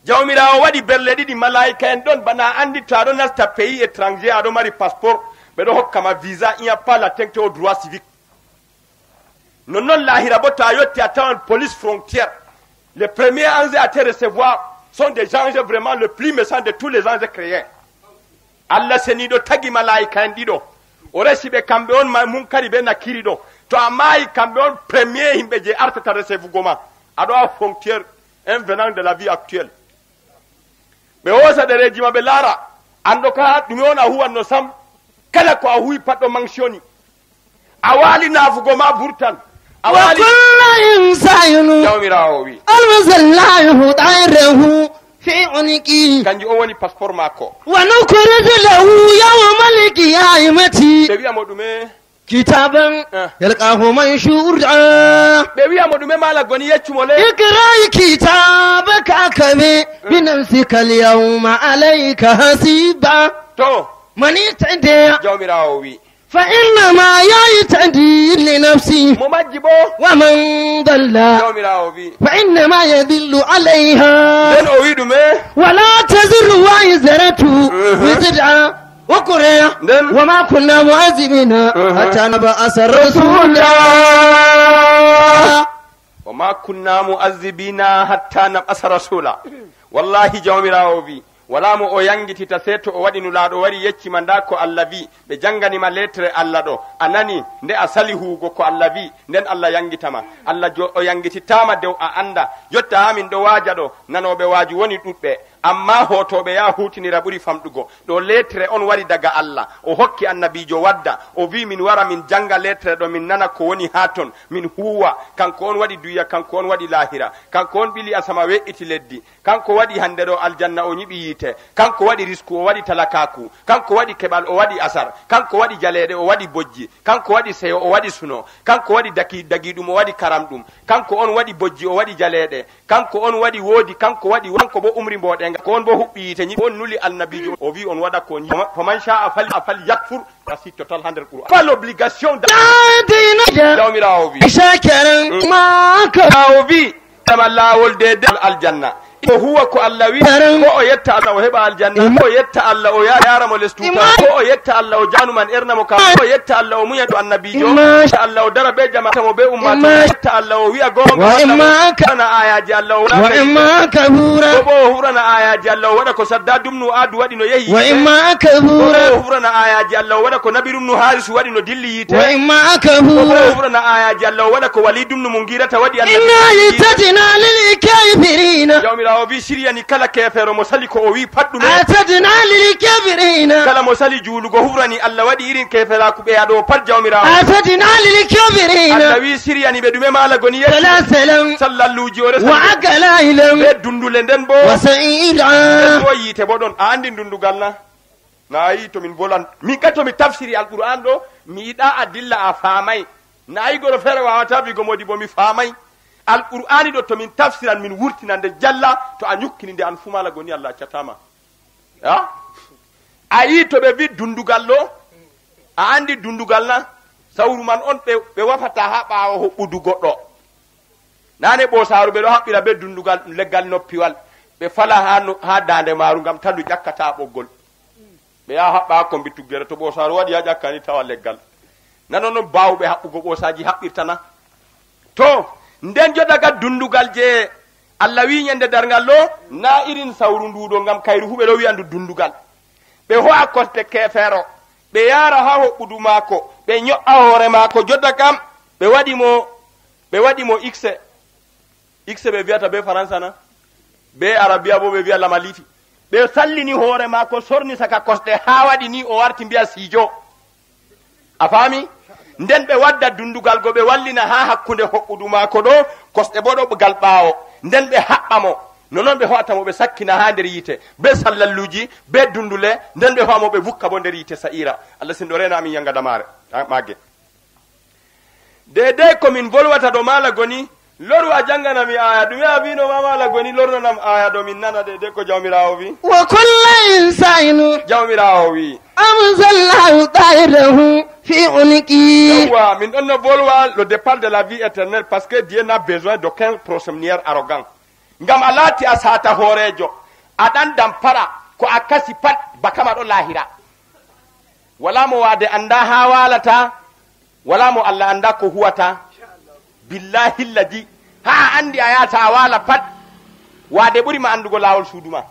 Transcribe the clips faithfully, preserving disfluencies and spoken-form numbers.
Jawmiraawo waɗi berle ɗiɗi, malaa'ika en ɗon, bana a anndi, to a ɗo nasta pays étranger, a ɗo mari passeport, ɓe ɗo hokka ma visa, il n'y a pas l'atteinte au droit civique. Nonnon laahira bo, to a yotti, a tawan police frontière. Les premiers anges à te recevoir sont des anges vraiment le plus méchant de tous les anges créés. Allah seniiɗo tagi malaa'ika en ɗiɗo. O resi ɓe, kamɓe on ma-, munkari be nakiri ɗo. To a maayi, kamɓe on premier himɓe je artata resevugo ma. A ɗo ha frontière, un venant de la vie actuelle. Ɓe hoosa ɗereeji ma, ɓe laara. An ɗo ka ɗume on a huwanno sam? Kala ko a huwi pat ɗo mansioni. A waali naafugo ma burtan. A waali. وكل إنسان Jawmiraawo wi. ألزمناه طائره في عنقه. Kanjum o woni passeport maako. ونخرج له يوم القيامة Ɓe wi'a mo ɗume? كتابا Eh. يلقاه منشورا. Ɓe wi'a mo ɗume, maala goni, yeccu mo le. اقرأ كتابك كفى بنفسك اليوم عليك حسيبا. To. من اهتدى Jawmiraawo wi. فإنما يهتدي لنفسه. Mo majji bo. ومن ضل Jawmiraawo wi. فإنما يضل عليها. Nden o wi ɗume? ولا تزر وازرة Mhm. وزر أخرى. Nden? وما كنا معذبين Mhm. حتى نبعث رسولا. وما كنا معذبين حتى نبعث رسولا. Wallahi, Jawmiraawo wi, wala mo o yangitita, sey to o waɗi nulaaɗo wari yecci ma, nda ko Allah wi, ɓe jangani ma lettre Allah ɗo, a nani, nde a sali huwugo ko Allah wi, nden Allah yangita ma. Allah jo-, o yangititta ma dow a anda. Jotta ha min ɗo waaja ɗo, nanooɓe waaju woni ɗuɗɓe, amma hootooɓe ya huutinira ɓuri famɗugo. Ɗo lettre on wari daga Allah, o hokki annabiijo wadda, o wi min wara min janga lettre ɗo, min nana ko woni ha ton, min huwa. Kanko on waɗi duya, kanko on waɗi laahira, kanko on ɓili asama we'iti leddi. Kanko waɗi hande ɗo aljanna, o nyiɓi yiite. Kanko waɗi risku, o waɗi talakaaku. Kanko waɗi keɓal, o waɗi asar. Kanko waɗi jaleeɗe, o waɗi bojji. Kanko waɗi seyo, o waɗi suno. Kanko waɗi daki-, dagiɗum, o waɗi karamɗum. Kanko on waɗi bojji, o waɗi jaleeɗe. Kanko on waɗi woodi, kanko waɗi, kanko bo umri mboɗeŋga. Ko on bo huɓɓi yiite nyiɓi. On nuli annabiijo, o wi on waɗa ko nyiɓi. Faman sha'a fal-, falyakfur. Kasi total ha nder Qur'an. Pas l'obligation de Jawmiraawo wi. شاكرا Mm. ما كفر. Ɓaawo wi, dama laawol deede aljanna. Ko huwa ko Allah wi, ko o yetta Allah o heɓa aljanna, ko o yetta Allah o ya-, yara mo les tuuta, ko o yetta Allah o janu man erna mo ka, ko o yetta Allah o munya to annabiijo, Allah o dara be jamaata mo be ummato, yetta Allah o wi'a goonga, وإما ك- hurana ayaji Allah o وإما كفورا. Ko bo o hurana ayaji Allah o waɗa ko sadda dumnu adu waɗi no yehi. وإما Ko bo كفورا. o hurana ayaji Allah o waɗa ko nabi ɗum no Harisu waɗi no dilli yiite. وإما Ko bo o كفورا. hurana ayaji Allah o waɗa ko Walid ɗum no Mungirata waɗi إنا annabi. أعتدنا للكافرين. Jawmiraawo wi siryani kala keefeero mo sali ko o wi pat ɗume. أعتدنا للكافرين. Kala mo sali juulugo hurani Allah waɗi irin keeferaaku ɓe aɗo pat Jawmiraawo. أعتدنا للكافرين. Allah wi siryani ɓe ɗume maala goni yetti. سلاسلا Sallalluuji o resa. وأغلالا Be dundule nden bo. وسعيرا. Nden bo yiite bo ɗon. A andi dundugal na? Na a yi to min volan. Min ka to mi tafsiri Alqur'an ɗo, mi yiɗa a dilla a faamay. Na a yi goɗɗo feere wawata wi'go modi bo mi faamay. Alqur'ani ɗo to min tafsiran min wurtina nde jalla, to a nyukkini nde an fu maala goni Allah accatama. Ya? A yi to ɓe vi dundugal ɗo, a andi dundugal na? Sawru man on ɓe, ɓe wafata ha ɓaawo hoɓɓudu goɗɗo. Nane ɓoosaaru ɓe ɗo haɓɓira be dundugal leggal noppiwal. Ɓe fala ha no, ha daande maaru ngam ta ndu ƴakkata ɓoggol. Ɓe yaha haɓɓa ha kombi tuggere to ɓoosaaru waɗi ha ƴakkani tawa leggal. Nano non baawuɓe haɓɓugo ɓoosaaji haɓɓirta na? To, nden jodaga dundugal je Allah wi nyande darngal ɗo, na irin sawru ndu ɗo ngam kayru fu ɓe ɗo wi'a ndu dundugal. Ɓe ho'a kosɗe keefeero, ɓe yaara ha hoɓɓudu maako, ɓe nyo'a hoore maako jotta kam, ɓe waɗi mo, ɓe waɗi mo ikse. Ikse ɓe vi'ata be Faransa na? Be Arabiya bo ɓe vi'a lamaliti. Ɓe sallini hoore maako, sorni saka kosɗe, ha waɗi ni o warti mbi'a siijo. A faami? Nden ɓe wadda dundugal go, ɓe wallina ha hakkunde hoɓɓudu maako ɗo, kosɗe bo ɗo gal ɓaawo. Nden ɓe haɓɓa mo. Nonon ɓe ho'ata mo, ɓe sakkina ha nder yiite, be sallalluji, be dundule, nden ɓe ho'a mo, ɓe vukka bo nder yiite sa'ira. Allah sinɗo reena amin yanga damaare, ha maage. Deedey ko min volwata ɗo maala goni, loru a jangana mi aya. Ɗume a vino ma maala goni, lornanam aya ɗo min nana deedey ko Jawmiraawo vi. وكل إنسان Jawmiraawo wi. ألزمناه طائره في عنقه. Yawwa, min ɗon no volwa le départ de la vie éternelle parce que Dieu n'a besoin d'aucun prosomnière arrogant. Ngam a laati a saata hooreejo, a ɗan dampara ko a kasi pat, baka ma ɗo laahira. Walaa mo waade anndaa haa waalata, walaa mo Allah anndaa ko huwata. Billaahi llazi, haa a anndi a yaata a waala pat, waade ɓuri ma anndugo laawol suudu ma.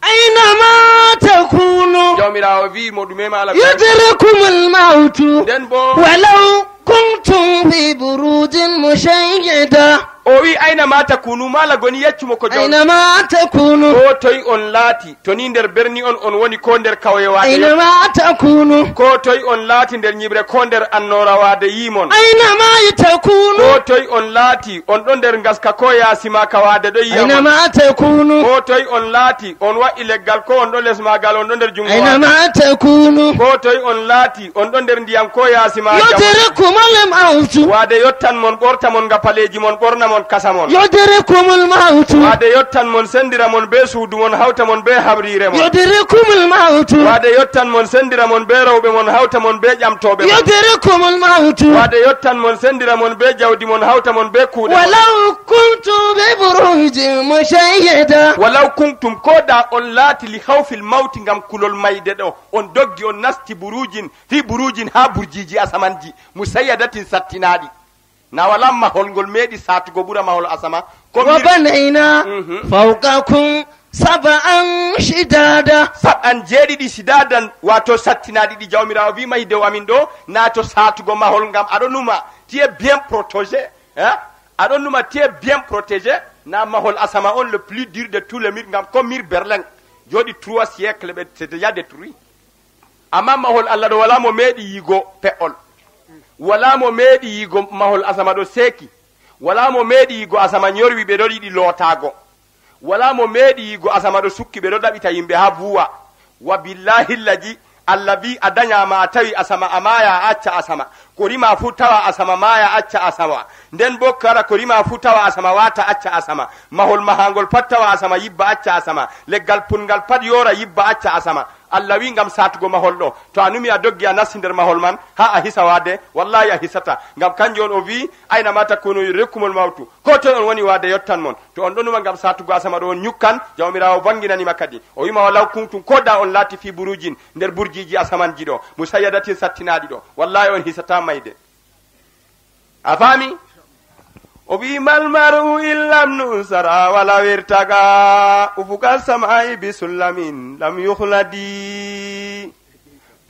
Aynama takunu. Jawmiraawo wi'i mo ɗume maala goni? Yudrikumul mawtu. Nden boo. Walaw kuntum fi burujin mushayyada. O wi'i aynama takunu, maala goni yeccu mo ko Jawmi- Aynama takunu. Koo toy on laati, to ni nder berni on, on woni koo nder kawye waade. Aynama takunu. Koo toy on laati nder nyiɓre koo nder annoora waade yi'i mon. Aynama takunu. Koo toy on laati, on ɗon nder ngaska koo yaasi maaka waade ɗo yi'a mon. Aynama takunu. Koo toy on laati, on wa'i leggal koo on ɗo les maagal, on ɗo nder juŋngo waade. Aynama takunu. Koo toy on laati, on ɗo nder ndiyam koo yaasi maajam. Yudrikumul mawtu. Waade yottan mon, ɓorta mon ngapaleeji mon, ɓorna mon kasa mon. Yudrikumul mawtu. Waade yottan mon, sendira mon bee suudu mon, hawta mon bee habriire mon. Yudrikumul mawtu. Waade yottan mon, sendira mon bee rewɓe mon, hawta mon bee ƴamtooɓe mon. Yudrikumul mawtu. Waade yottan mon, sendira mon bee jawdi mon, hawta mon bee kuuɗe mon. Walaw kuntum fi burujin mushayyada. Walaw kuntum, koo da on laati li khawfil mawti, ngam kulol mayde ɗo. On doggi, on nasti burujin, fi burujin, haa burjiiji asamanji, musayyadatin, sattinaaɗi. Na walaa mahol ngol meeɗi saatugo ɓura mahol asama. Ko wa mir- banayna Mhm. fawqakum sab'an shidada. Sab'an jeeɗiɗi shidadan, waato sattinaaɗi ɗi Jawmiraawo wi'i mahi dow amin ɗo, na to saatugo mahol ngam a ɗo numa, tu es bien protégé, hein? A ɗo numa, tu es bien protégé, na mahol asama on le plus dur de tout le mur, ngam ko mur Berlin jooɗi trois siècles, ɓe, c'est déjà détruit. Ammaa mahol Allah ɗo, walaa mo meeɗi yi'go pe'ol. Walaa mo meeɗi yi'go mahol asama ɗo seeki. Walaa mo meeɗi yi'go asama nyorwi, ɓe ɗon yiɗi lootaago. Walaa mo meeɗi yi'go asama ɗo sukki, ɓe ɗo ɗaɓɓita yimɓe haa vuuwa. Wa billaahi llazi, Allah wi'i, a danya ma a tawi asama, a maaya, a acca asama. Ko rima fuu tawa asama, maaya, acca asama. Nden boo kala ko rima fuu tawa asama, waata, acca asama. Mahol mahaangol pat tawa asama, yibba, acca asama. Leggal punngal pat yoora, yibba, acca asama. Allah wi'i ngam saatugo mahol ɗo. To a numi a doggi a nasti nder mahol man, haa a hisa waade, wallaahi a hisataa. Ngam kanjum on o wi'i, ayna ma takunu yudrikkumul mawtu. Koo toy on woni waade yottan mon. To on ɗon numa ngam saatugo asama ɗo on nyukkan, Jawmiraawo vanginani ma kadi. O wi'i ma walaw kuntum, koo da on laati fi burujin, nder burjiiji asamanji ɗo, musayyadatin sattinaaɗi ɗo. Wallaahi on hisataa mayde. A faami? O wi'i, "Mal mar'u illam nusara wala wirtaga ufuka sama'i bi sullamin lam yukhladi."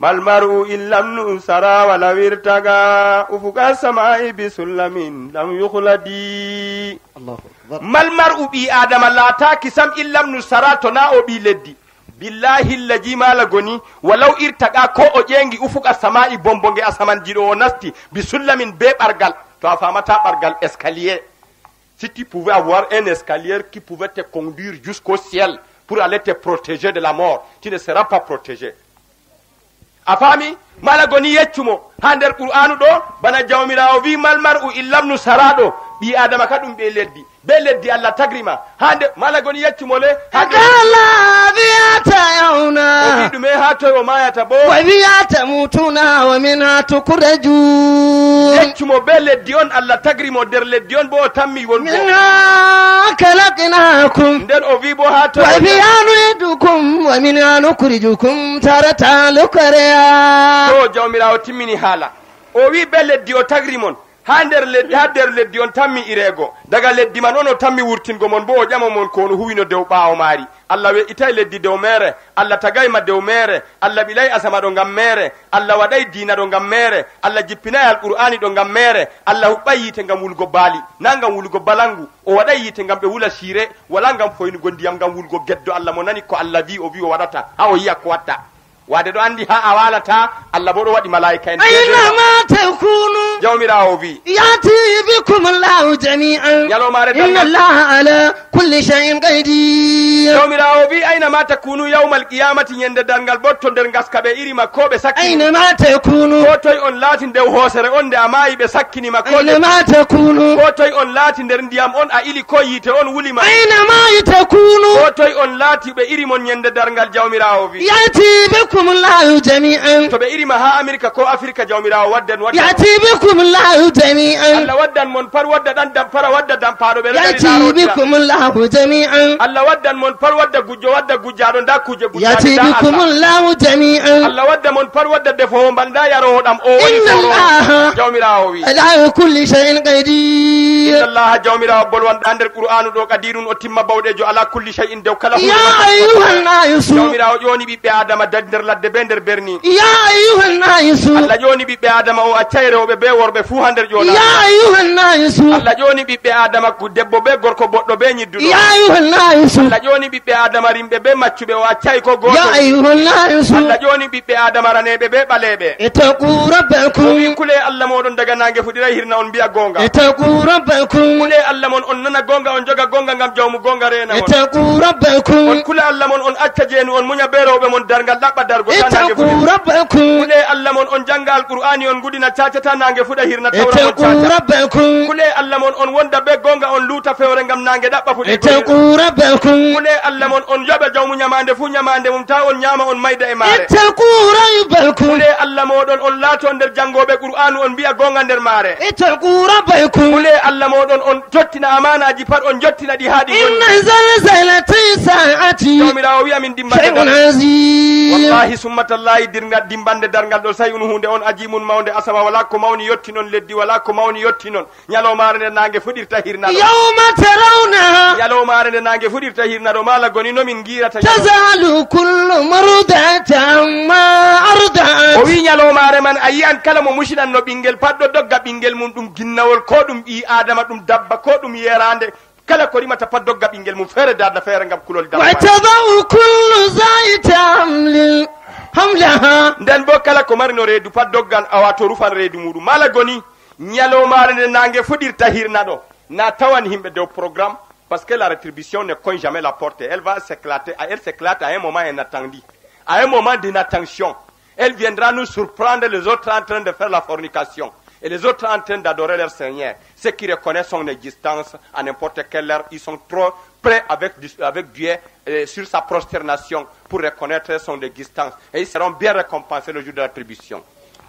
Mal mar'u illam nusara wala wirtaga ufuka sama'i bi sullamin lam yukhladi. Allahu akbar. Mal mar'u, ɓii Aadama laataaki sam illam nusara to naa o ɓii leddi. Billaahi llazi maala goni, walaw irtaqa ko o ƴeeŋi ufuqa samaa'i bombonge asamanji ɗo o nasti, bi sullamin bee ɓargal, to a faamataa ɓargal escalier. Si tu pouvais avoir un escalier qui pouvait te conduire jusqu'au ciel pour aller te protéger de la mort, tu ne seras pas protégé. A faami? Maala goni yeccu mo, haa nder Qur'aanu ɗo, bana Jawmiraawo wi'i, "Mal mar'u illam nu saraɗo, ɓii Aadama ka ɗum ɓe leddi." Be leddi Allah tagri ma. Haa nde, maala goni yeccu mo le, haa nde. Qala biya ta yauna. O wi'i ɗume haa toy o maayata bo? Wa biya ta mutuna wa minha tukhrajun. Yeccu mo be leddi on Allah tagri mo, nder leddi on bo o tammi wongo. Minha khalaqnakum. Nden o wi'i bo haa toy. Wa biha nu'idukum wa minha nukhrijukum taratan ukhra. To Jawmiraawo timmini haala. O wi'i be leddi o tagri mon. Haa nder leddi, haa nder leddi on tammi ireego. Daga leddi man on o tammi wurtingo mon, bo o ƴama mon ko on huwino dow ɓaawo maari. Allah we'itaay leddi dow meere, Allah tagaay ma dow meere, Allah ɓilaay asama ɗo ngam meere, Allah waɗaay diina ɗo ngam meere, Allah jippinaay Alqur'aani ɗo ngam meere, Allah huɓɓaay yiite ngam wulugo baali, naa ngam wulugo balangu, o waɗaay yiite ngam ɓe wula ciire, walaa ngam foynugo ndiyam, ngam wulugo geddo. Allah mo nani ko Allah wi'i o wi'i o waɗata, haa o yi'a ko watta. Waade ɗo anndi haa a waalata, Allah boo ɗo waɗi malaa'ika'en. Aina ma takunu. Jawmiraawo wi'i. Ya'ti bikum Allahu jami'an. Nyalomaare darngal. Inna Allaha ala kulli shay'in qadir. Jawmiraawo wi'i, aina ma takunu yawmal qiyamati, nyande darngal botto nder ngaska ɓe iri ma ko ɓe sakkini. Aina ma takunu. Ko toy on laati nde hoosere on nde a maayi ɓe sakkini ma ko. Aina ma takunu. Ko toy on laati nder ndiyam on a ili ko yiite on wuli ma. Aina ma takunu. Ko toy on laati ɓe iri mon nyande darngal Jawmiraawo wi'i. Ya'ti bikum Allahu jami'an. To ɓe iri ma haa Amerika ko Afirka Jawmiraawo wadden wadden. Ya'ti bikum الله جميعا. Allah waddan mon par wadda ɗan dam-, para wadda dampaaɗo ɓe ɗaɗi يأتي laarotira. بكم الله جميعا. Allah waddan mon par wadda gujjo, wadda gujjaaɗo, nda kuuje gujjaaɗe, يأتي nda بكم Allah. الله جميعا. Allah wadda mon par wadda defoowo mbal, nda yaroowo ɗam, o woni إن fooroowo. الله Jawmiraawo wi. على كل شيء قدير. Inna Allaha, Jawmiraawo bolwan ɗa nder Qur'aanu ɗo, qadirun, o timma bawɗeejo, ala kulli shay'in, dow kala huunde. يا أيها الناس. Jawmiraawo ƴooni ɓiɓɓe Aadama, da-, nder ladde be nder berni. يا أيها الناس. Allah ƴooni ɓiɓɓe Aadama, o accay rewɓe be worɓe fuu haa nder ƴoonaago. يا أيها الناس. Allah ƴooni ɓiɓɓe Aadama, ku-, debbo be gorko, boɗɗo be nyidduɗo. يا أيها الناس. Allah ƴooni ɓiɓɓe Aadama, rimɓe be maccuɓe, o accay ko gooto. يا أيها الناس. Allah ƴooni ɓiɓɓe Aadama, raneeɓe be ɓaleeɓe. اتقوا ربكم. O wi, kule Allah mooɗon daga naange fuɗiray hirna, on mbi'a goonga. اتقوا ربكم. Kule Allah mon, on nana goonga, on joga goonga, ngam jawmu goonga reena on. اتقوا ربكم. On kula Allah mon, on acca jeenu, on munya be rewɓe mon, darngal ɗaɓɓa dargo, ta naange fuɗira. اتقوا ربكم. Kule Allah mon, on janga Alqur'aani, on ngudina, cacata naange fuɗa hirna, tawra on اتقوا caca. ربكم. Kule Allah mon, on wonda be goonga, on luuta fewre ngam naange ɗaɓɓa fuɗirgo hirna. اتقوا ربكم. Kule Allah mon, on yoɓa jawmu nyamaande fuu nyamaande mum, ta on nyaama, on mayda e maare. اتقوا ربكم. Kule Allah mooɗon, on laato nder jangooɓe Qur'aanu, on mbi'a goonga nder maare. اتقوا ربكم. Kule Allah mooɗon, on tottina amaanaaji pat, on njottina ɗi haa ɗi إن ngoni. زلزلة الساعة Jawmiraawo wi'a min dimbande شيء dar-, عظيم. Wallahi, summa tallahi, dirnga-, dimbande darngal ɗo, shay'un, huunde on, azimun, mawnde, asama, walaa ko mawni yotti non, leddi, walaa ko mawni yotti non. Nyaloomaare nde naange fuɗirta hirna ɗo. يوم ترونها Nyaloomaare nde naange fuɗirta hirna ɗo, maala goni no min ngiirata nyaloo-, تذهل كل مرضعة عما أرضعت. O wi nyaloomaare man, a yi'an kala mo musinanno ɓingel pat ɗo dogga ɓingel mum, ɗum ginnawol, ko ɗum ɓii Aadama, ɗum dabba, ko ɗum yeraande. Kala ko rimata pat dogga ɓingel mum feere, darna feere ngam kulol dabba. وتضع كل ذات حمل حملها. Nden bo kala ko marino reedu pat doggan, a, wato rufan reedu muɗum. Maala goni, nyaloomaare nde naange fuɗirta hirna ɗo, na tawan himɓe dow programme, parce que la rétribution ne cogne jamais la porte. Elle va s'éclater, elle s'éclate à un moment inattendu, à un moment d'inattention. Elle viendra nous surprendre, les autres en train de faire la fornication, et les autres en train d'adorer leur Seigneur. Ceux qui reconnaissent son existence à n'importe quelle heure, ils sont trop près avec, avec Dieu, euh, sur sa prosternation pour reconnaître son existence. Et ils seront bien récompensés le jour de l'attribution.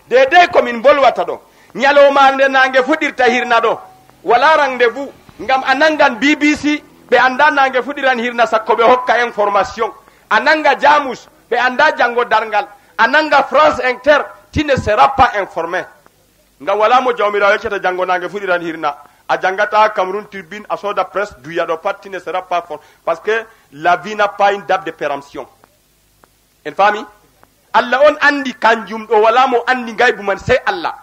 Deedey ko min mbolwata ɗo, nyaloomaare nde naange fuɗirta hirna ɗo, walaa rendez-vous, ngam a nangan B B C, ɓe anndaa naange fuɗiran hirna, sakko ɓe hokka information. A nanga Jamus, ɓe anndaa janngo darngal. A nanga France Inter, tu ne seras pas informé. Ngam walaa mo Jawmiraawo yeccata janngo naange fuɗiran hirna. A janngataa Cameroun Tribune, a sooda presse, duya ɗo pat, tu ne seras pas for-, parce que la vie n'a pas une date de péremption. En faami? Allah on anndi kanjum ɗo, walaa mo anndi ngaybu man, sey Allah.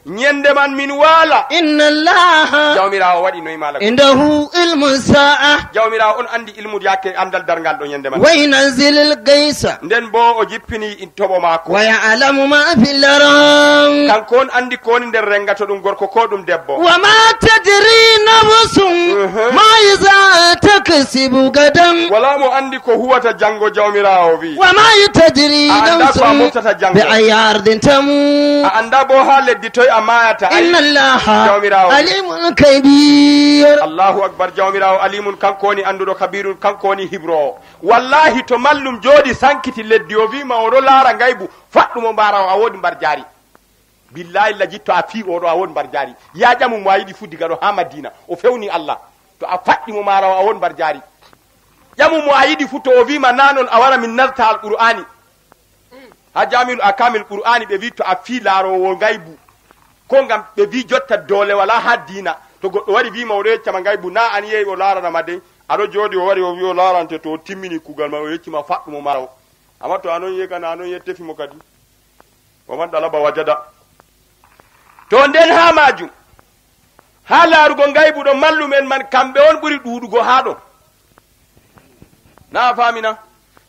Nyende man min waala. إن الله Jawmiraawo waɗi noy maala. عنده علم الساعة Jawmiraawo on anndi ilmu yaake anndal darngal ɗo nyende man. وينزل الغيث Nden boo o jippini in toɓo maako. ويعلم ما في الأرحام Kanko on anndi ko woni nder renga, to ɗum gorko ko ɗum debbo. وما تدري نفس Mhm. ماذا تكسب غدا. Walaa mo anndi ko huwata janngo, Jawmiraawo wi. وما تدري A anndaa نفس ko a moftata janngo. بأي أرض تموت A anndaa boo haa leddi toy a maayata. إن الله Jawmiraawo. عليم خبير Allahu akbar, Jawmiraawo alimun, kanko woni annduɗo, kabirun, kanko woni hibroowo. Wallahi, to mallum jooɗi sankiti leddi, o wi ma o ɗo laara ngaybu, faɗɗu mo mbaara o, a woodi mbar jaari. Billahi laji, to a fii o ɗo, a woodi mbar jaari. Yaa ƴamu mo a yiɗi fuu diga ɗo haa Madina, o fewni Allah. To a faɗɗi mo mbaara o, a woodi mbar jaari. Ƴamu mo a yiɗi fuu, to o wi ma naa non, a wara min nasta Alqur'aani. Haa Jami'ul Akamil Qur'aani ɓe wi to a fii laaroowo ngaybu, ko ngam ɓe wi jotta doole walaa haa diina. To goɗɗo wari wi ma o ɗo yecca ma ngaybu, naa an yehi o laarana ma dey. A ɗo jooɗi o wari o wi o laarante, to o timmini kuugal ma o yecci ma faɗɗu mo mbaara o. Amma to a non yehi kana, a non yehi tefi mo kadi. Wa man ɗalaba wajada. To nden haa maajum, haa laarugo ngaybu ɗo, mallumen man kamɓe on ɓuri ɗuuɗugo haa ɗo. Na a faami na?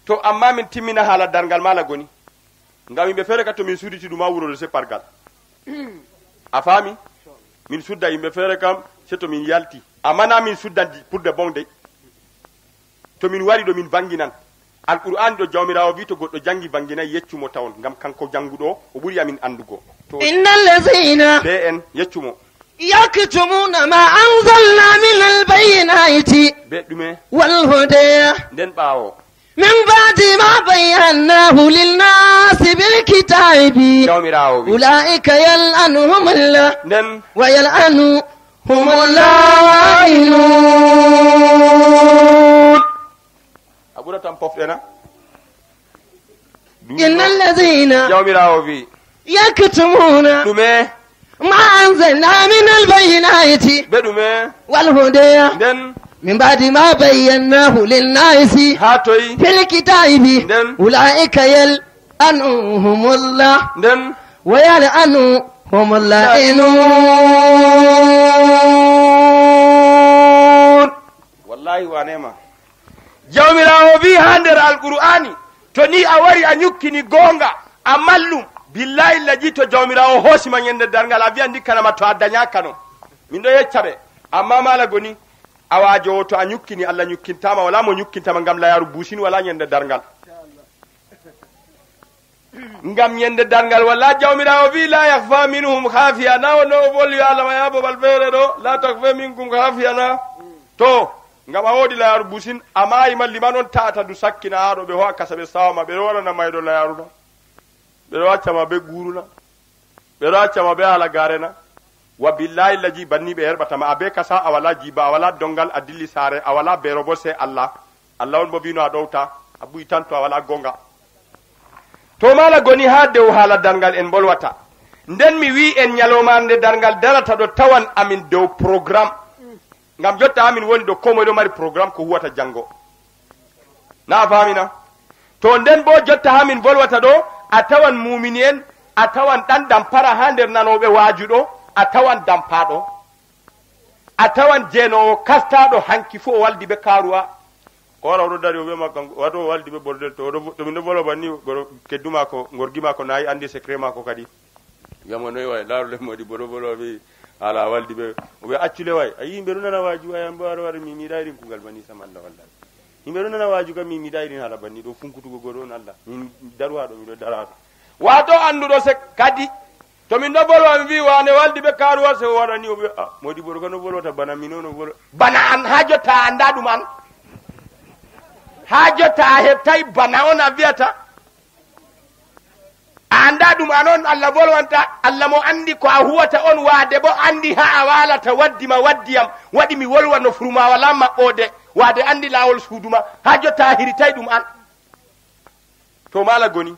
To amma min timmina haala darngal maala goni. Ngam yimɓe feere kam to min sudditi ɗum haa wuro ɗo sey pargal. A faami? Min sudda yimɓe feere kam sey to min yalti. Amma na min suddan di-, pour de bon dey. To min wari ɗo min vanginan. Alqur'aani ɗo Jawmiraawo wi to goɗɗo jangi vanginay, yeccu mo tawon, ngam kanko janguɗo o ɓuri amin anndugo. To إن الذين ɓe en, yeccu mo. يكتمون ما أنزلنا من البينات Be ɗume? والهدى Nden ɓaawo. من بعد ما بيناه للناس بالكتاب. Jawmiraawo wi. أولئك يلعنهم الله. Nden. ويلعنهم اللاعنون. A ɓuratan pofɗe na? إن الذين Jawmiraawo wi. يكتمون Ɗume? ما أنزلنا من البينات Be ɗume? والهدى Nden. من بعد ما بيناه للناس Haa toy? في الكتاب Nden. أولئك يلعنهم الله Nden. ويلعنهم اللاعنون. Wallahi wa neema. Jawmiraawo wi haa nder Alqur'aani, to ni a wari a nyukkini goonga, a mallum, billahi laji to Jawmiraawo hoosi ma nyande darngal, a wi'a ndikkanama to a danyaakano. Min ɗo yecca ɓe. Amma maala goni, a waajowo to a nyukkini, Allah nyukkintaama, wala mo nyukkintama ngam layaaru busin wala nyande darngal. Ngam nyande darngal wala Jawmiraawo wi, "La yakhfa minhum khafiya." Na o no o voli Allah ma ya babal feere ɗo, "La takhfa minkum khafiya" na. To, ngam a woodi layaaru busin, a maayi ma liman on ta'ata du sakkina haa ɗo ɓe ho'a kasa ɓe sawa ma, ɓe ɗo waɗana mayɗo layaaru na. Ɓe ɗo acca ma be guuru na. Ɓe ɗo acca ma be halagaare na. Wa billahi laji banni ɓe herɓata ma. A be kasa, a wala jiba, a wala dongal, a dilli saare, a wala beero bo se Allah. Allah on bo vino a ɗowta, a ɓuy tan to a wala gonga. To mala goni haa dow haala darngal en mbolwata. Nden mi wi en nyalomaande darngal darata ɗo tawan amin dow programme. Ngam jotta amin woni ɗo ko moy ɗo mari programme ko huwata jango. Na a famina? To nden bo jotta amin volwata ɗo, a tawan mumini en, a tawan ɗan dampara haa nder nanooɓe waaju ɗo, a tawan dampaɗo. A tawan jenowo kastaɗo hanki fu o waldi be karuwa. O wara o ɗo dari o wi'a ma kanko, wato o waldi be bordel to, o ɗo vo-, to min ɗo volwa banni, goro keddu mako, ngorgi mako nayi andi secret mako kadi. Wi'a mo noy way, laaru le modi boro boro wi, ala waldi be, o wi'a accu le way. Ayi, yimɓe ɗo nana waaju way, an bo wara wara mi, mi yiɗa irin kugal banni sam Allah wallahi. Yimɓe ɗo nana waaju kam mi, mi yiɗa irin hala banni ɗo funkutugo goɗo on Allah. Min daru ha ɗo, mi ɗo dara ha ɗo. Wato anduɗo se kadi. To min ɗo volwa, mi wi wane waldi be karuwa, se o waɗani, o wi'a, "Ah, modi boro kano volwata bana min on o volwa." Bana an, ha jotta a anda ɗum an. Ha jotta a heɓtai bana on a wi'ata. A anda ɗum an on Allah volwanta, Allah mo andi ko a huwata on, waade bo andi ha a walata, waddi ma, waddi yam, waɗi mi wolwa no furu ma wala maɓɓode, waade andi lawol suudu ma, ha jotta a hiritai ɗum an. To mala goni,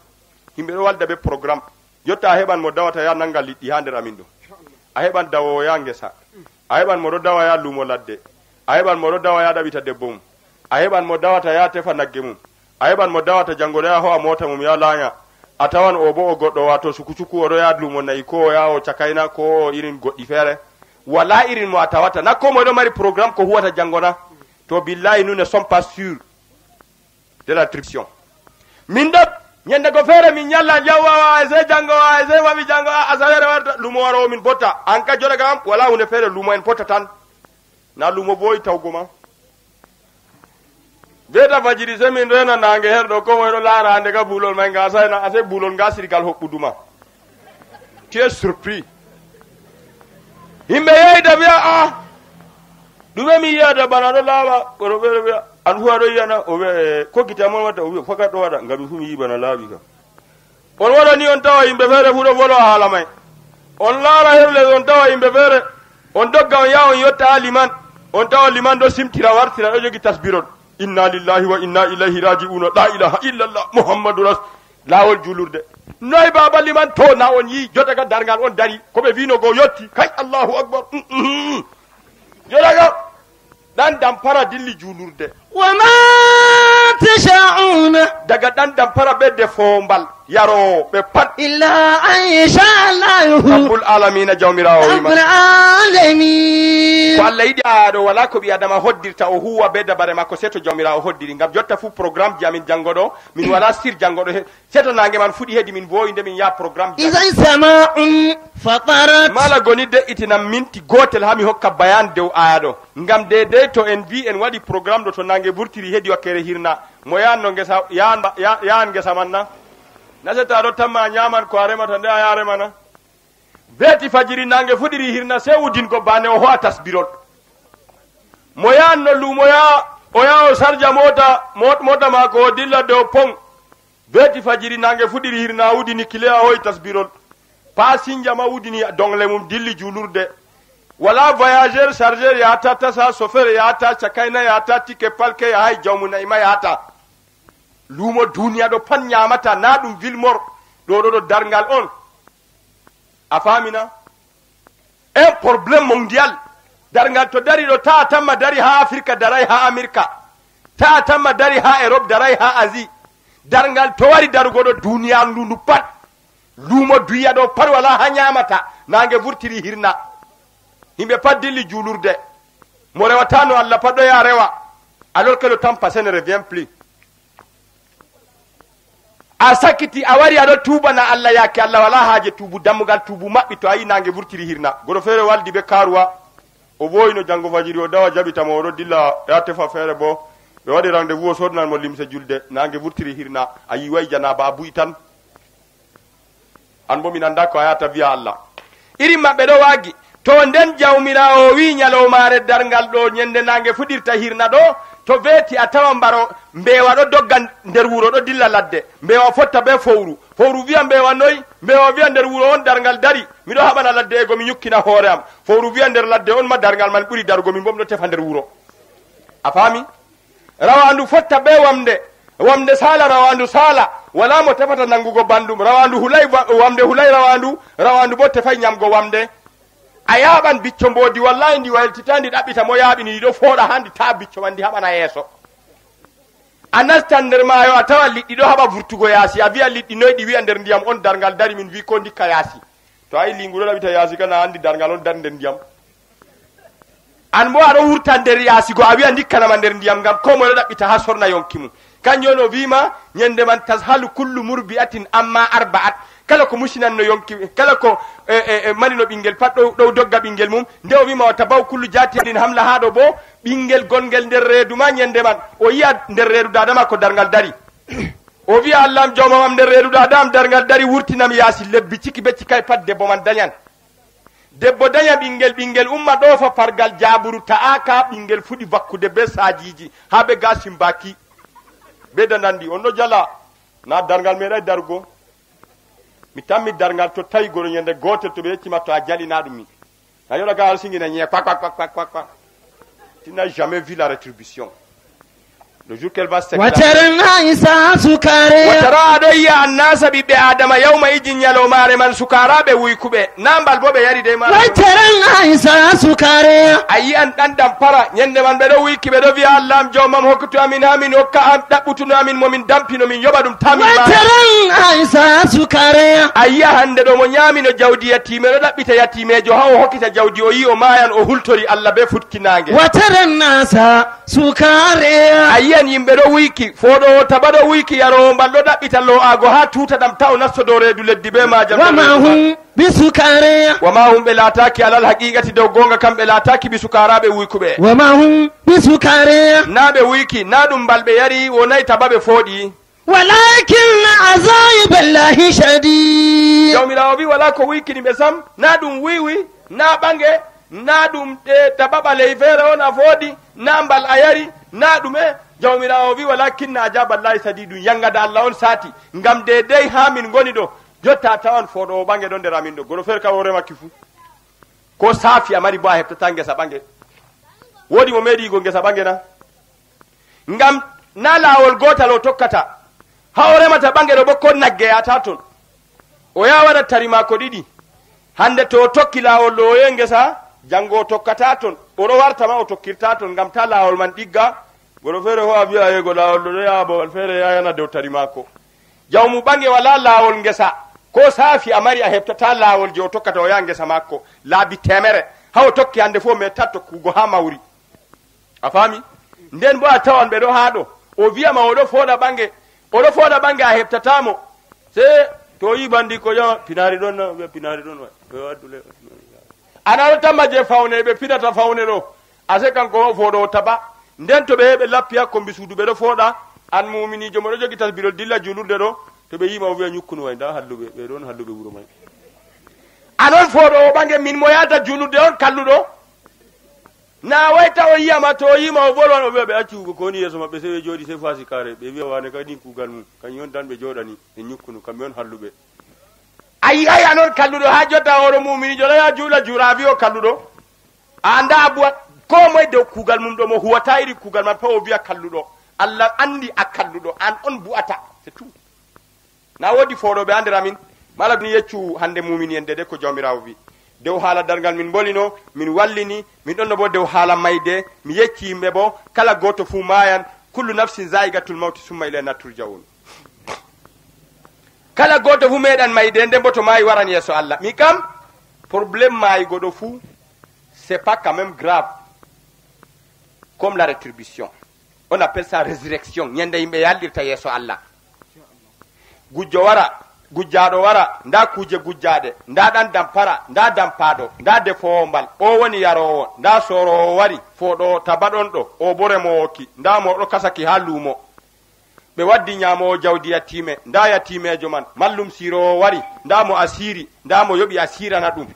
himɓe ɗo walda be programme. Jotta a heɓan mo dawata ya nanga liɗɗi ha nder amin ɗo. A heɓan dawowo ya ngesa. A heɓan mo ɗo dawa ya lumo ladde. A heɓan mo ɗo dawa ya ɗaɓita debbo mum. A heɓan mo dawata ya tefa nagge mum. A heɓan mo dawata jango ɗo ya ho'a mota mum ya lanya. A tawan o bo o goɗɗo wato suku suku o ɗo ya lumo nayi ko o ya o cakaina ko o irin goɗɗi fere. Wala irin mo a tawata. Na ko moy ɗo mari programme ko huwata jango na. To billahi nous ne sommes pas sûrs de la tribulation. Min ɗo, nyande go feere min nyalla, yawwa, wa, e sey jango, wa, e sey wawi jango, a, asawere warta, lumo waro min botta. An ka joɗa gam, wala hunde feere, lumo en botta tan. Na lumo boyi tawgo ma. Beta fajiri sey min rena nange her ɗo, ko moy ɗo laara hande ka bulol may nga, asay na, asay bulol nga sirgal hoɓɓudu ma. Tu es surpris. Yimɓe yehi da wi'a, "Ah, ɗume mi yi'ata bana ɗo laaɓa?" Kono ɓe ɗo wi'a, "An fu a ɗo yi'ana?" O wi'a, "Eh, ko gite am on watta?" O wi'a, "Fakat ɗo waɗa, ngam mi fu mi yi'i bana laaɓi kam." On waɗani on tawa yimɓe feere fu ɗo volo haala may. On laara her les on tawa yimɓe feere, on dogga on yaha on yotta ha liman, on tawa liman ɗo simtira wartira ɗo jogi tasbirol. Inna lillahi wa inna ilayhi raji'una, la ilaha illallah, Muhammadu Rasul. Laawol julurde. Noy baaba liman to na on yi jotaka darngal on dari. Ko ɓe wino go yotti. Kay Allahu Akbar. Mm, mm, mm. Jotaka. Ɗan dampara dilli julurde. وما تشاءون Daga ɗan dampara ɓe defoombal. Yaroowo ɓe pat. إلا أن يشاء الله Rabbul alamina jawmiraawo رب wima. العالمين Ko Allah yiɗi a ɗo wala ko ɓi adama hoddirta o huwa be dabare makko se to jawmiraawo hoddiri. Ngam jotta fu programme ji amin jango ɗo. Min wala sir jango ɗo he. Seto nange man fuɗi hedi min vowi nde min yaha programme. إذا السماء انفطرت Mala goni de itina minti gotel ha mi hokka bayan dow aya ɗo. Ngam deydey to en vi en waɗi programme ɗo to nange vurtiri hedi wakkere hirna. Mo yahan no ngesa, yahan ba, ya, yahan ngesa man na? Na setta ɗo tamma a nyaman ko a remata nde a yaha remana? Veti fajiri nange fuɗiri hirna se wudingo bane o ho'a tasbirol. Mo yahan no lumo ya O yaha o sarja moota, moot-, moota maako o dilla dow pon. Weeti fajiri naange fuɗiri hirna wudini kile a hoyi tasbirol. Paasinja ma wudini dongle mum dilli juulurde. Walaa voyageur, chargeur yahata tasa, chauffeur yahata, cakayna yahata, ticket palke yahay jawmu na'i ma yahata. Luumo duniya ɗo pan nyaamata, na ɗum Villemort. Ɗo ɗo ɗo darngal on. A faamina? Un problème mondial. Darngal to dari ɗo, ta tamma dari ha Afirka, daray ha Amirka. Ta tamma dari ha Europe, daray ha Asie. Darngal to wari darugo ɗo duniya ndu ndu pat. Luumo duya ɗo pat wala ha nyaamata. Naange vurtiri hirna. Himɓe pat dilli juulurde. Mo rewatano Allah pat ɗo yaha rewa. Alors que le temps passé ne revient plus. A sakiti, a wari, aɗo tuubana Allah, yaake Allah wala haaje tuubu, dammugal tuubu maɓɓi, to a yi naange vurtiri hirna. Goɗɗo feere waldi be kaaruwa, o vooyino janngo fajiri, o dawa jaɓita mo, oɗo dilla, ya tefa feere bo. Ɓe waɗi rendez-vous, o sodnan mo limse julde, naange vurtiri hirna, a yiway janaaba, a bu'i tan. An bo min annda ko a yahata vi'a Allah. Irin maɓɓe ɗo waagi. To nden Jawmiraawo o wi'i nyalawmaare darngal ɗo, nyende naange fuɗirta hirna ɗo, to weeti a tawa mbaro, mbeewa ɗo dogga nder wuro ɗo dilla ladde, mbeewa fotta be fowru. Fowru vi'a mbeewa noy? Mbeewa vi'a nder wuro on darngal dari, miɗo haɓana ladde ego mi nyukkina hoore am. Fowru vi'a nder ladde on ma darngal man ɓuri darugo, min bo miɗo tefa nder wuro. A faami? Rawaandu fotta be wamnde, wamnde saala, rawaandu saala, walaa mo tefata nanngugo banndum. Rawaandu hulay, wa-, wamnde hulay rawaandu, rawaandu boo tefay nyamgo wamnde. A yaaɓan bicco mboodi, wallaahi ndi wayltitaa, ndi ɗaɓɓita mo yaaɓini, ndi ɗo fooɗa haa ndi ta'a bicco man, ndi haɓana yeeso. A nastan nder maayo, a tawa liɗɗi ɗo haɓa vurtugo yaasi, a vi'a liɗɗi noy ɗi wi'a nder ndiyam on darngal dari, min vi koo ndikka yaasi. To a yi liingu ɗo ɗaɓɓita yaasi, kana a anndi darngal on dari nder ndiyam. An bo aɗo wurta nder yaasi go, a wi'a ndikkanama nder ndiyam, ngam koo moye ɗo ɗaɓɓita haa sorna yonki mum. Kanjum on o wi'ima, nyende man tazhalu kullu murbi'atin amma arba'at. Kala ko musinanno yonki, kala ko, e, e, e, marino ɓingel pat ɗo, ɗo dogga ɓingel mum. Nde o wi'ima, wa tabaw kullu jati hamlaha ɗo bo, ɓingel gongel nder reedu ma nyende man, o yi'a nder reedu daada maako darngal dari. O wi'a, Allah am, Jawmam am, nder reedu daada am darngal dari, wurtinam yaasi lebbi ciki be cikay pat debbo man danyan. Debbo danya ɓingel, ɓingel umma ɗoofa pargal jaaburu ta'aaka, ɓingel fuɗi vakkude be saajiiji, haa be gaasin baaki, be danandi. On ɗo jala, na darngal meeɗay darugo. Mi tammi darngal to tawi goro nyande gootel to ɓe yeccima to a jali na ɗum mi. Na yoɗa ga alsingi na nyiya kwa, kwa, kwa, kwa, kwa, kwa. Tu n'as jamais vu la rétribution. Le jour qu'elle va s'éclater. Wataran nasa sukare. Watara aɗo yiya annasa ɓiɓɓe Adama yawma ijin nyalawmaare man sukara ɓe wuykuɓe. Na mbal bo ɓe yari dey ma. Wataran nasa sukare. A yi'an ɗan ɗan para. Nyande man ɓe ɗo wuyki ɓe ɗo vi'a Allah am Jawmam hokkutu amin haa min hokka am ɗaɓɓutuno amin mo min dampino min yoɓa ɗum tamin ma. Wataran nasa sukare. A yi'a hande ɗo mo nyaamino jawdi yatiime ɗo ɗaɓɓita yatiimeejo haa o hokkita jawdi o yi'i o maayan o hultori Allah be fuɗki naange. Wataran nasa sukare. A yi'an yimɓe ɗo wuyki, fooɗoowo taba ɗo wuyki, yaroowo mbal ɗo ɗaɓɓita loo'aago haa tuuta ɗam ta o nasto dow reedu leddi be maajam. Wa ma hum bi sukare. Wa ma hum ɓe laataaki alal haqiiqati dow goonga kam ɓe laataaki bi sukara ɓe wuykuɓe. Wa ma hum bi sukare. Na ɓe wuyki, na ɗum mbal ɓe yari, wonay taba ɓe fooɗi. Walakin azaballahi shadid. Jawmiraawo wi wala ko wuykini ɓe sam, na ɗum wiwi, na ɓange, na ɗum ɗe taba ɓaley feere on a fooɗi, na mbal a yari, na ɗume. Jawmiraawo wi walakin azaballahi shadidun, yangada Allah on saati, ngam deydey haa min ngoni ɗo, jotta a tawan fooɗoowo ɓange ɗon nder amin ɗo. Goro feere ka o remakki fu. Ko saafi a mari bo a heɓtata ngesa ɓange. Woodi mo meeɗi yigo ngesa ɓange na? Ngam na laawol gootal o tokkata. Haa o remata ɓange ɗo bo ko nagge yahata ton. O yaha waɗa tari maako ɗiɗi. Hande to o tokki laawol ɗo o yehi ngesa, jango o tokkata ton. O ɗo warta ma o tokkirta ton ngam ta laawol man ɗigga. Goɗɗo feere ho a vi'a yego laawol ɗo ɗo yaha babal feere yahana dow tari maako. Jawmu ɓange wala laawol ngesa. Ko saafi a mari a heɓtata laawol je o tokkata o yaha ngesa maako. Laabi teemere. Haa o tokki hande fu o meetta tokkugo haa mawri. A faami? Nden bo a tawan ɓe ɗo haa ɗo. O vi'a ma o ɗo fooɗa ɓange. O ɗo fooɗa ɓange a heɓtata mo. Sey to o yi bandi ko jama pinaari ɗon na, o vi'a pinaari ɗon wa. Ɗo addu le-, Ana ɗo tamma je fawne, ɓe pinata fawne ɗo. Ase kanko o fooɗoowo taba. Nden to ɓe, ɓe lappi haa kombi suudu, ɓe ɗo fooɗa. An muuminiijo mo ɗo jogi tasbirol dilla juulurde ɗo. To ɓe yi ma o vi'a nyukkunu way, nda halluɓe, ɓe ɗon halluɓe wuro may. An on fooɗoowo ɓange, min mo yahata juulurde on kalluɗo. Na wayta o yiyama, to o yima o bolwan, o wiya ɓe acci hugo ko woni yeeso maɓɓe, sey ɓe jooɗi, sey faasi kaare, ɓe wiya wane kadi kuugal mum, kañum on tan ɓe jooɗani, ɓe ñukkunu, kamɓe on halluɓe. A yi'ay a non kalluɗo, haa jotta oɗo muminijo ɗo yaa juula juura, a wi'o kalluɗo. A annda a buwa, ko moye dow kuugal mum ɗo mo huwata iri kuugal man, fa o wi'a kalluɗo. Allah anndi a kalluɗo, an on bu'ata, c'est tout. Na woodi fooɗooɓe haa nder amin, mala ɗum yeccu hannde mumini en dede ko Jawmiraawo wi. Dow haala darngal min mbolino, min wallini, min ɗonno bo dow haala mayde, mi yecci yimɓe bo, kala gooto fuu maayan, kullu nafsin zaa'iqatul mawti summa ilayna turja'un. Kala gooto fuu meeɗan mayde, nden bo to maayi waran yeeso Allah. Mi kam, problème maayi goɗɗo fuu, c'est pas quand même grave. Comme la rétribution. On appelle ça résurrection. Ñande yimɓe yallirta yeeso Allah. Gujjo wara, gujjaaɗo wara, ndaa kuuje gujjaaɗe, ndaa ɗan dampara, ndaa dampaaɗo, ndaa defoowo mbal, o woni yaroowo, ndaa sooroowo wari, fooɗoowo tabaɗon ɗo, o bo remoowo ki, ndaa mo o ɗo kasa ki haa luumo. Ɓe waddi ñaamoowo jawdi yatiime, ndaa yatiimeejo man, mallum siiroowo wari, ndaa mo a siiri, ndaa mo yoɓi a siirana ɗum.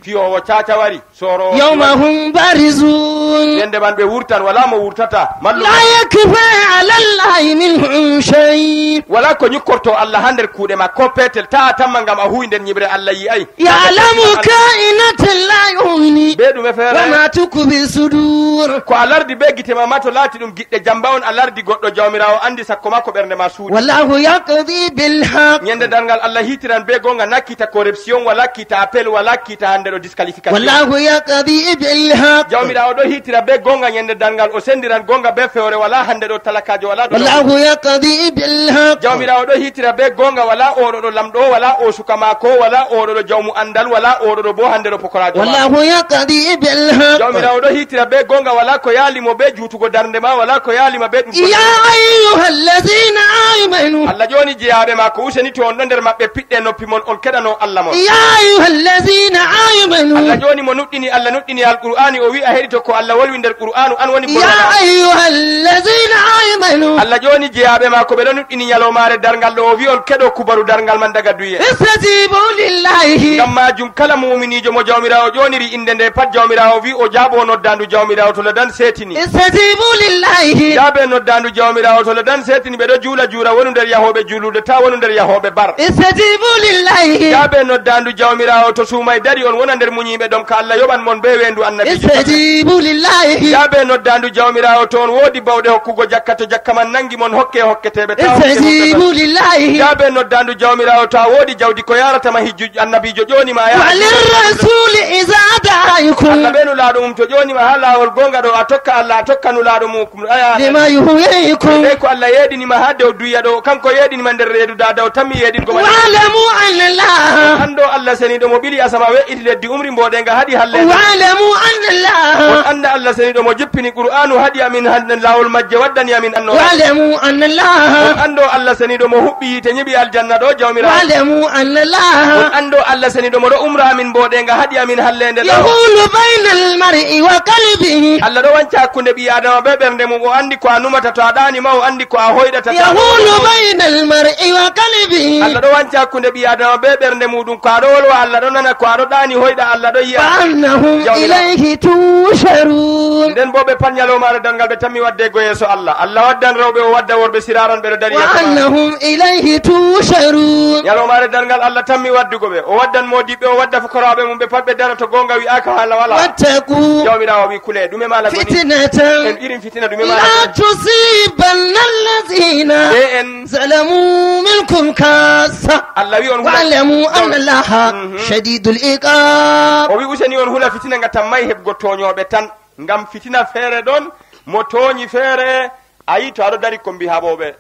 Fiyoowo caaca wari, sooroowo يوم هم بارزون. Ñande man ɓe wurtan, walaa mo wurtata. Mallu لا يخفى على الله منهم شيء. Walaa ko ñukkorto Allah haa nder kuuɗe ma, ko peetel, ta a tamma ngam a huwi nder ñiɓre Allah yi'ay. يعلم خائنة الأعين. Be ɗume feere? وما تخفي الصدور. Ko a lardi be gite ma, ma to laati ɗum giɗɗe jamba on a lardi goɗɗo, Jawmiraawo andi sakko ma ko ɓernde ma suuɗi. والله يقضي بالحق. Ñande darngal Allah hiitiran be goonga, nakkita corruption, wala kiita appel, wala kiita hande ɗo disqualification. والله يقضي بالحق. Jawmiraawo ɗo hiitira be goonga ñande darngal, o sendiran goonga be fewre, wala hande ɗo talakaajo, wala ɗo. والله يقضي بالحق. Jawmiraawo ɗo hiitira be goonga, wala oɗo ɗo lamɗo, wala o suka maako, wala oɗo ɗo jawmu andal, wala oɗo ɗo bo hande ɗo pokoraajo maako. والله يقضي بالحق. Jawmiraawo ɗo hiitira be goonga, wala ko yaali mo be juutugo darnde ma, wala ko yaali ma be ɗum. يا أيها الذين آمنوا. Allah jooni jeyaaɓe maako, useni to on ɗo nder maɓɓe, piɗɗe noppi mon, on keɗano Allah mon. يا أيها الذين آمنوا. Allah jooni mo nuɗɗini, Allah nuɗɗini Alqur'aani, o wi'i a heɗito ko Allah wolwi nder Qur'aanu, an woni يا bolwana. أيها الذين آمنوا. Allah jooni jeyaaɓe maako ɓe ɗo nuɗɗini ñalawmaare darngal ɗo, o wi'i on keɗo kubaru darngal man daga duye. استجيبوا لله. Ngam maajum kala muuminiijo mo Jawmiraawo ƴooniri innde nde pat, Jawmiraawo wi'i o jaabo noddaandu Jawmiraawo to ladan seetini. استجيبوا لله. Jaabe noddaandu Jawmiraawo to ladan seetini, ɓe ɗo juula juura wonu nder yahooɓe juulurde, ta wonu nder yahooɓe bar. استجيبوا لله. Jaabe noddaandu Jawmiraawo to suumay dari, on wona nder munyiiɓe ɗon ka Allah yoɓan mon be weendu Annabiijo. استجيبوا لله. Jaabe noddaandu Jawmiraawo to on woodi bawɗe hokkugo jakka, to jakka man nangi mon hokke hokketeeɓe, ta hokke mon. استجيبوا لله. Jaabe noddaandu Jawmiraawo to a woodi jawdi ko yaarata ma hijju Annabiijo ƴooni ma ya. وللرسول إذا دعاكم. Allah be Nulaaɗo mum to ƴooni ma ha laawol goonga ɗo, a tokka Allah, a tokka Nulaaɗo mum. Aya. لما يحييكم. Dey ko Allah yeeɗini ma ha dow duya ɗo, kanko yeeɗini ma nder reedu daada, o tammi yeeɗingo ma. واعلموا أن الله. Anndo Allah seniiɗo mo ɓili asama, we'iti leddi, umri mboɗeeŋga, haɗi halleende. واعلموا أن الله. On annda Allah seniiɗo mo jippini Qur'aanu, haɗi amin han-, laawol majje, waddani amin annooɓe. واعلموا أن الله. On anndo Allah seniiɗo mo huɓɓi yiite, nyiɓi aljanna ɗo, Jawmiraawo. واعلموا أن الله. On anndo Allah seniiɗo mo ɗo umra amin mboɗeeŋga, haɗi amin halleende ɗo. يحول بين المرء وقلبه. Allah ɗo wanca hakkunde ɓii Aadama be ɓernde mum, o anndi ko a numata to a ɗaani ma, o anndi ko a hoyɗata to a ɗo. يحول بين المرء وقلبه. Allah ɗo wanca hakkunde ɓii Aadama be ɓernde muɗum, ko a ɗo wolwa Allah ɗo nana, ko a ɗo ɗaani hoyɗa Allah ɗo yi'a. فأنهم Jawmiraawo. إليه تحشرون. Nden bo ɓe pat ñalawmaare darngal ɓe tammi waddeego yeeso Allah. Allah waddan rewɓe, o wadda worɓe, siraaran ɓe ɗo dari yeeso maako. وأنهم إليه تحشرون. Ñalawmaare darngal Allah tammi waddugo ɓe, o waddan moodiɓɓe, o wadda fukaraaɓe mum, ɓe pat ɓe dara to goonga wi'aaka hala wala. واتقوا. Jawmiraawo wi kule, ɗume maala goni? فتنة. En irin fitina ɗume maala goni? لا تصيبن الذين Be en ظلموا منكم خاصة. Allah wi on hula. واعلموا أن الله Mhm. شديد العقاب. O wi useni on hula fitina nga tammay heɓgo tooñooɓe tan. Ngam fitina feere ɗon, mo tooñi feere, a yi to aɗo dari kombi haɓooɓe.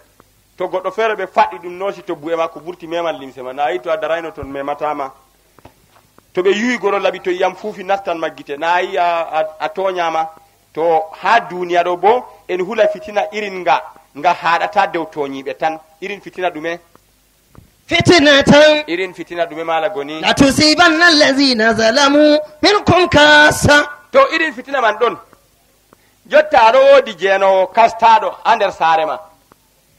To goɗɗo feere ɓe faɗɗi ɗum noosi to bu'e maako vurti meman limse ma. Na a yi to a darayno ton memata ma. To ɓe yuwi goro laɓi to yiyam fuufi nastan ma gite. Na a yi a, a, a tooñaama. To haa duuniya ɗo bo en hula fitina irin nga, nga haaɗata dow tooñiiɓe tan. Irin fitina ɗume? فتنة. Irin fitina ɗume maala goni? لا تصيبن الذين ظلموا منكم خاصة. To irin fitina man ɗon. Jotta aɗo woodi jeenoowo kastaaɗo haa nder saare ma.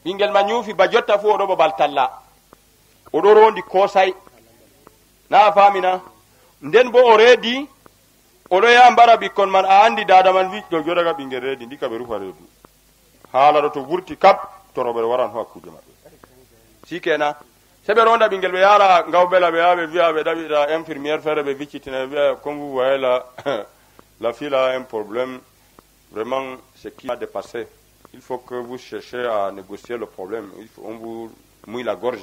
Ɓingel ma nyuufi ba jotta fuu o ɗo babal talla. O ɗo roondi koosay. Na a faami na? Nden bo o reedi O ɗo yaha mbara ɓikkon man, a anndi daada man wi ɗo joɗaga ɓinngel reedi ndi ka ɓe rufa reedu. Haala ɗo to vurti kap, to roɓe waran ho hakkuuje maɓɓe. Si kenan, se ɓe ronda ɓinngel ɓe yara ngaw bela ɓe yaha ɓe wiya ɓe ɗaɓɓita infirmière feere ɓe viccitina ɓe wiya comme vous voyez la, la fille a un problème. Vraiment, c'est qui a dépassé. Il faut que vous cherchez à négocier le problème. Il faut on vous mouille la gorge.